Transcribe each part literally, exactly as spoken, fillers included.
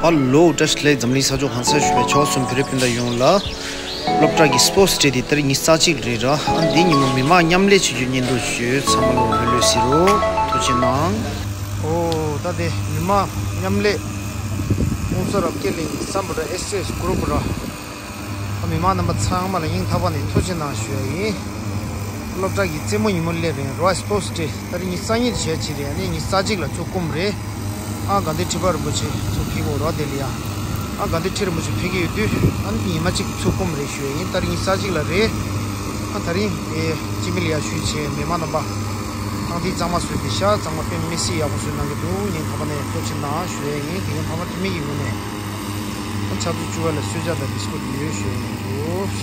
ཧ་ལོ། བཀྲ་ཤིས་བདེ་ལེགས། འཛམ་གླིང་ས་ཕྱོགས་གང་སར་བཞུགས་པའི་ཆོལ་གསུམ་བོད་རིགས་སྤུན་ཟླ་ཡོངས་ལ། སློབ་གྲྭ་གི་སྤོར་ཊི་ཌེ་དེ་ཏ་རིག་ཉི་ཤུ་རྩ་གཅིག་རེད་ར། ཨ་འདི་ཉིན་མོ་མི་མང་མཉམ་ལས་བྱེད་རྒྱུའི་སྙན་ཐོ་ཞུས། ཚང་མ་ལོ་ལྷོད་ལྷོད་ཟེར་རོ། ཐུགས་རྗེ་གནང་། ཨོ་ད་དེ་མི་མང་མཉམ་ལས་ཀུང་སེ་རབ་རྒྱས་གླིང་སམ་བྷོ་ཊ་ཨེས་ཨེས་གུ་རུབ་ར། ཨ་མི་མང་རྣམ་པ་ཚང་མ་ལ་སྙིང་ཐག་པ་ནས་ཐུགས་རྗེ་གནང་ཞུ་ཡ་ཡིན། སློབ་གྲྭ་གི་རྩེད་མོ་ཉིན་མོ་སླེབས་རན་རོ། སྤོར་ཊི་ཌེ་ད་རིང་ཉི་ཤུ་རྩ་གཉིས་དེ་བྱས་ཅི་རེད། ཨ་ནི་ཉི་ཤུ་རྩ་གཅིག་ལ་ཚུགས་རྐྱེན་རེད། ཨ་དགའ་ལྡན་ཁྲི་པ་རིན་པོ་ཆེ་ཚུགས་ཕེབས་ཀྱི་ཡོད་རེད་དེ་ལ་ཡ། ཨ་དགའ་ལྡན་ཁྲི་རིན་པོ་ཆེ་ཕེབས་ཀྱི་ཡོད་དུས་ཨ་ནི་ཉི་མ་གཅིག་ཚུགས་རྐྱེན་རེད་ཞུ་ཡ་ཡིན། ད་རིང་ཉི་ཤུ་རྩ་གཅིག་ལ་རེད། ཨ་ད་རིང་དེ་སྤྱི་མི་ལ་ཡ་ཞུས་བྱས་མི་མང་རྣམ་པ་ཐང་ཐིག་གཙང་མ་བཟོས་ཏེ་ཤག་གཙང་མ་དཔེ་མི་སྲིད་ཡག་པོ་བཟོས་གནང་གི་འདུག་སྙིང་ཐག་པ་ནས་ཐུགས་རྗེ་གནང་ཞུ་ཡ་ཡིན། དགེ་རྒན་ཕ་མ་འཐུས་མི་ཡི་ངོས་ནས། ཕྱག་ཚོད་བཅུ་པ་ལ་གསོལ་ཇ་དང་བིས་ཀུཊ་ཡོད་ཞུ་ཡ་ཡིན།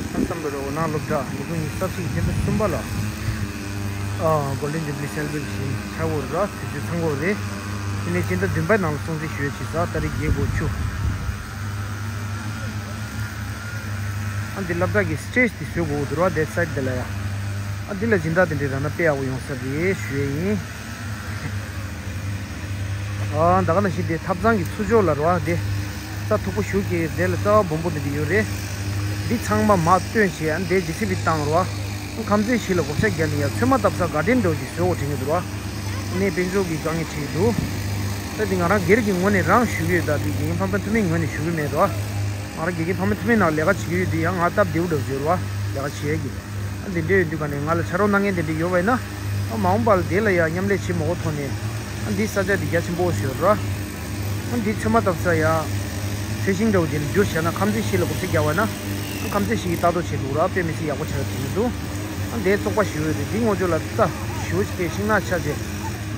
ཨ་སམ་བྷོ་ཊ་འོད་སྣང་སློབ་གྲྭ་ཉིས་སྟོང་ཉི་ཤུ་རྩ་གཅིག་སྤྱི་ཟླ་གསུམ་པ་ལ། ཨ་གོལ་ཌན་ཇུ་བི་ལི་སེ་ལེ་བྷི་རེ་ཤན་འཆར་འགོད་ར། དུས་ཚོད་ཚང་གི་རེད། དེ་ནས་སྤྱི་ཟླ་བདུན་པའི་ནང་ལ་སྲུང་བརྩི་ཞུ་ཡ་བྱས་ཙང་ཏ་རིག་བརྒྱད་དགུ་བཅུ། ཨ་འདི་སློབ་གྲྭ་གི་སི་ཊེ་ཇི་དེ་བཟོ་དགོས་འདུག་ར། བེག་སའིཌ་དེ་ལ་ཡ། ཨ་འདི་ལ་སྦྱིན་བདག་དེ་འདྲའི་རག་ན་དཔེ་ཡག་པོ་ཡོང་ས་རེད་ཞུ་ཡ་ཡིན། ཨ་ད་ག་ནང་བཞིན་དེ་ཐབ་ཚང་གི་ཚུར་ཕྱོགས་ལ་ར་དེ། རྩྭ་མཐུག་པོ་ཞུ་གི་དེ་ལ་རྩ་བ་སྦོམ་པོ་དེ་འདྲ་ཡོད་རེད། འདི་ཚང་མ་མར་བཏོན་བྱས་ཨ་འདི་ཇེ་སི་བི་བཏང་ར། ཁམས་ཚན་བཞི་ལ་བགོ་བཤའ་བརྒྱབ་ནས་ཡ་ཚོད་མ་བཏབ་ས་ག་དེ་འདྲ་ཞིག་བཟོ་དགོས་དྲན་གྱི་འདུག་ར། ནས་དཔལ་འབྱོར་གྱི་དཀའ་ངལ་འཕྲད་ཀྱི་འདུག་ད་འདི་ང་རང་སྒེར་གྱི་ངོས་ནས་རང་ཞུ་གི་ཡོད། ད་འདི་དགེ་རྒན་ཕ་མ་འཐུས་མིའི་ངོས་ནས་ཞུ་གི་མེད་ར། ང་རང་དགེ་རྒན་ཕ་མ་འཐུས་མིའི་ནང་ལས་ཀ་བྱེད་ཀྱི་ཡོད་དུས་ཡང་ང་སྟབས་བདེ་པོ་འདྲ་བཟོས་ར། ལས་ཀ་བྱེད་ཡས་ཀྱི། ཨ་འདི་འདྲ་ཡོད་དུས་ག་ནས་ང་ལ་ཕྱག་རོགས་གནང་མཁན་དེ་འདྲ་ཡོད་པ་ཡིན་ན། ཨ་མ་འོངས་པ་ལ་དེ་ལ་ཡང་མཉམ་ལས་བྱེད་མ་དགོས་ཐོག་ནས། ཨ་འདི་ས་ཆ་འདི་རྒྱ་ཆེན་པོ་ཞིག་ཡོད་ར། ཨ་འདི་ཚོད་མ་བཏབ་ས་ཡ། ཚལ་ཤིང་འདྲ་བོ་དེ་ལ་བསྒྱུར་བྱས་ན་ཁམས་ཚན་བཞི་ལ་བགོ་བཤའ་བརྒྱབ་པ་ན། ཨ་ཁམས་ཚན་བཞི་གི་ལྟ་རྟོག་བྱེད་འདུག་ར། དཔེ་མི་སྲིད་ཡག་པོ་ཆགས་ཀྱི་འདུག་ཨ་འདི་བཙོག་པ་ཞིག་ཡོད་རེད། འདི་ངོ་ཅོག་ལ་རྩྭ་ཞུ་བྱས་ཤིང་ནགས་ཆགས་བྱས།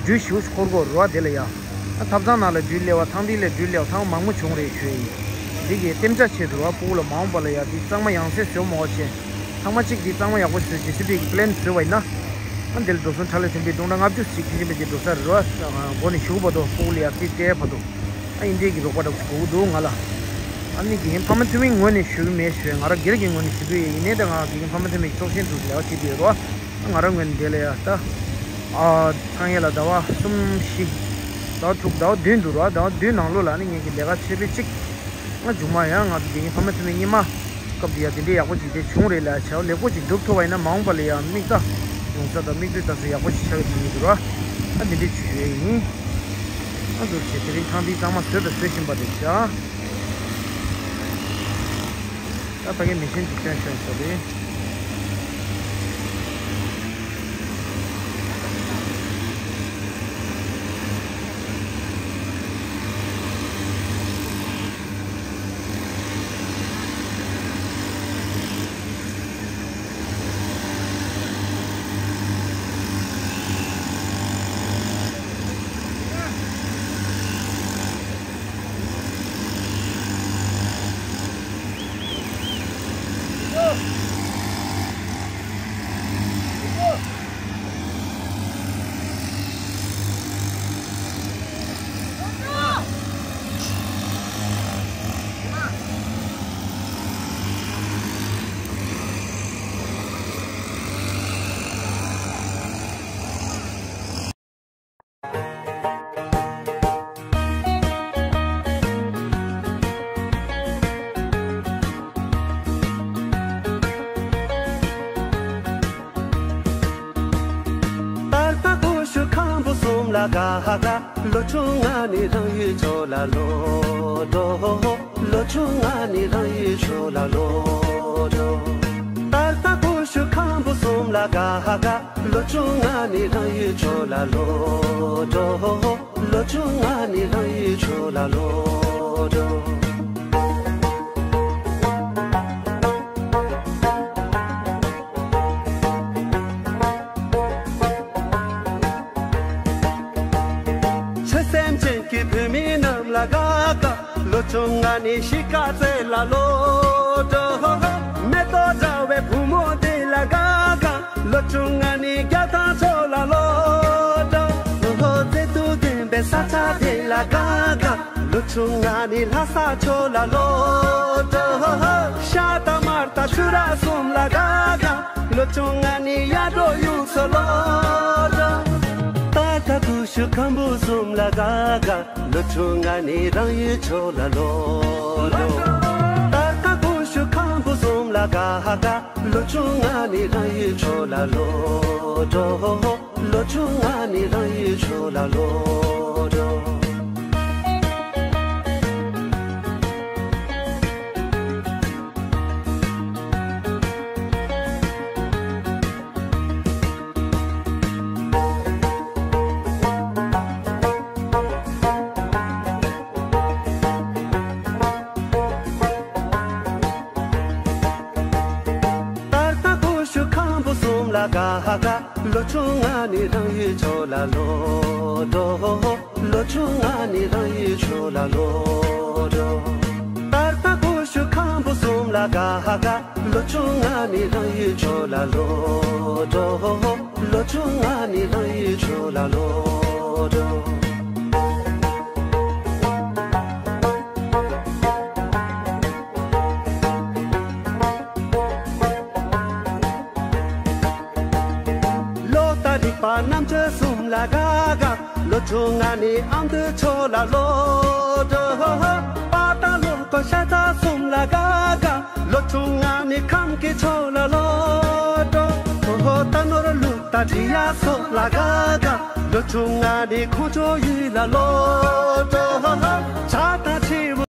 སྦྲུལ་ཞིག་འཁོར་གོ་ར་དེ་ལ་ཡ། ཨ་ཐབ་ཚང་ནང་ལ་སྦྲུལ་སླེབས་པ་ཐང་དེ་ལ་སྦྲུལ་སླེབས་པ་ཐང་མང་པོ་བྱུང་རེད་ཞུ་ཡ་ཡིན། འདི་གའི་ལྟེམ་ཆ་ཆེད་དུ་ར་ཕྲུ་གུ་ལ་མ་འོངས་པ་ལ་ཡ་འདི་གཙང་མ་ཡང་སེ་བཟོ་མ་བ་བྱས། ཚང་མ་གཅིག་འདི་གཙང་མ་ཡག་པོ་བཟོས་ཇེ་སི་བི་གི་པི་ལེན་བཟོས་པ་ཡིན་ན། ཨ་འདི་ལ་འགྲོ་སོང་ཁྲལ་ལ་ཟིན་པའི་སྟོང་ཕྲག་ལྔ་བཅུ་ཞིག་ཁེངས་ཀྱི་མེད་ཀྱི་འགྲོ་ས་རེད་ར། སྒོ་ནས་ཞུགས་བར་དུ་ཕྲུ་གུ་ལ་ཡ་ཏི་ཏའི་བར་དུ། ཨ་ཨིན་འདྲའི་གི་རོགས་པ་འདྲ་པོ་དགོས་ཀྱི་འདུག་ང་ལ། ཨ་ནི་དགེ་རྒན་ཕ་མ་འཐུས་མིའི་ངོས་ནས་ཞུ་གི་མེད་ཞུ་ཡ། ང་རང་སྒེར་གྱི་ངོས་ནས་ཞུ་གི་ཡོད། ཡིན་ནའི་ད་ང་དགེ་རྒན་ཕ་མ་འཐུས་མི་གི་ཚོགས་ཆེན་དུ་ལས་ཀ་བྱེད་ཀྱི་ཡོད་ར། ང་རང་ངོས་ནས་དེ་ལ་ཡ་ད། ཨ་ཚང་ཡ་ལ་ཟླ་བ་གསུམ་བཞི། ཟླ་བ་དྲུག་ཟླ་བ་བདུན་འདུག་ར། ཟླ་བ་བདུན་ནང་ལོགས་ལ་ནི་ངེད་ཀྱི་ལས་ཀ་ཆེ་བའི་གཅིག་ང་མཇུག་མ་ཡང་ང་ཚོ་དགེ་རྒན་ཕ་མ་འཐུས་མི་སྔོན་མ་སྐབས་དེ་ཡ་དེ་འདྲའི་ཡག་པོ་ཅིག་དེ་བྱུང་རེད་ལ་ཡ། བྱ་བ་ལེགས་པོ་ཅིག་འགྲུབ་ཐུབ་པ་ཡིན་ན་མ་འོངས་པ་ལ་ཡ་དམིགས་ས་དང་དམིགས་དོན་ལྟ་ས་ཡག་པོ་ཞིག་ཆགས་ཀྱི་འདུག་ར། ཨ་དེ་འདྲའི་ཞུ་ཡས་ཡིན། ཨ་འདུག་བྱས་དེ་རིང་ཐང་འདི་གཙང་མ་བཟོས་དང་བཟོ་བཞིན་པ་རེད་ཤག་ད་ཕ་གི་མི་ཤན་གྱི་སྐྱོན་ཤོར་ས་རེད། ད་ལྟ་ཀུ་ཤུ་ཁམ་བུ་གསུམ་ལ་དགའ་དགའ། ལོ་ཆུང་ང་ནི་རང་ཡུལ་ཕྱོགས་ལ་ལོག་འགྲོ། ལོ་ཆུང་ང་ནི་རང་ཡུལ་ཕྱོགས་ལ་ལོག་འགྲོ། ད་ལྟ་ཀུ་ཤུ་ཁམ་བུ་གསུམ་ལ་དགའ་དགའ། ལོ་ཆུང་ང་ནི་རང་ཡུལ་ཕྱོགས་ལ་ལོག་འགྲོ། ལོ་ཆུང་ང་ནི་རང་ཡུལ་ཕྱོགས་ལ་ལོག་འགྲོ། ཆོས་སེམས་ཅན་གྱི་བོད་མི་རྣམས་ལ་དགའ་དགའ། ལོ་ཆུང་ང་ནི་གཞིས་ཀ་རྩེ་ལ་ལོག་འགྲོ། མེ་ཏོག་འདྲ་བའི་བུ་མོ་དེ་ལ་དགའ་དགའ། ལོ་ཆུང་ང་ནི་རྒྱ་ཐང་ཕྱོགས་ལ་ལོག་འགྲོ། བརྩེ་དུང་ལྡན་པའི་ས་ཆ་དེ་ལ་དགའ་དགའ། ལོ་ཆུང་ང་ནི་ལྷ་ས་ཕྱོགས་ལ་ལོག་འགྲོ། ཤ་དང་མར་དང་ཆུ་ར་གསུམ་ལ་དགའ་དགའ། ལོ་ཆུང་ང་ནི་ཡར་འགྲོ་ཡུལ་སུ་ལོག་འགྲོ། སྟར་ཀ་ཀུ་ཤུ་ཁམ་བུ་གསུམ་ལ་དགའ་དགའ། ལོ་ཆུང་ང་ནི་རང་ཡུལ་ཕྱོགས་ལ་ལོག་འགྲོ། སྟར་ཀ་ཀུ་ཤུ་ཁམ་བུ་གསུམ་ལ་དགའ་དགའ། ལོ་ཆུང་ང་ནི་རང་ཡུལ་ཕྱོགས་ལ་ལོག་འགྲོ། ལོ་ཆུང་ང་ནི་རང་ཡུལ་ཕྱོགས་ལ་ལོག་འགྲོ། སྟར་ཀ་ཀུ་ཤུ་ཁམ་བུ་གསུམ་ལ་དགའ་དགའ། ལོ་ཆུང་ང་ནི་རང་ཡུལ་ཕྱོགས་ལ་ལོག་འགྲོ། ལོ་ཆུང་ང་ནི་རང་ཡུལ་ཕྱོགས་ལ་ལོག་འགྲོ། སྟར་ཀ་ཀུ་ཤུ་ཁམ་བུ་གསུམ་ལ་དགའ་དགའ། ལོ་ཆུང་ང་ནི་རང་ཡུལ་ཕྱོགས་ལ་ལོག་འགྲོ། ལོ་ཆུང་ང་ནི་རང་ཡུལ་ཕྱོགས་ལ་ལོག་འགྲོ། ལོ་ཏ་རིག་པ་རྣམ་དཔྱོད་གསུམ་ལ་དགའ་དགའ། ལོ་ཆུང་ང་ནི་ཨ་མདོའི་ཕྱོགས་ལ་ལོག་འགྲོ། པ་དང་ལོ་ཀོ་ཤ་ཚ་གསུམ་ལ་དགའ་དགའ། ལོ་ཆུང་ང་ནི་ཁམས་ཀྱི་ཕྱོགས་ལ་ལོག་འགྲོ། ཧོ་ཧོ་རྟ་ནོར་ལུག་དང་འབྲི་གཡག་སོགས་ལ་དགའ་དགའ། ལོ་ཆུང་ང་ནི་ཁོང་ཚོའི་ཡུལ་ལ་ལོག་འགྲོ། བྱ་དང་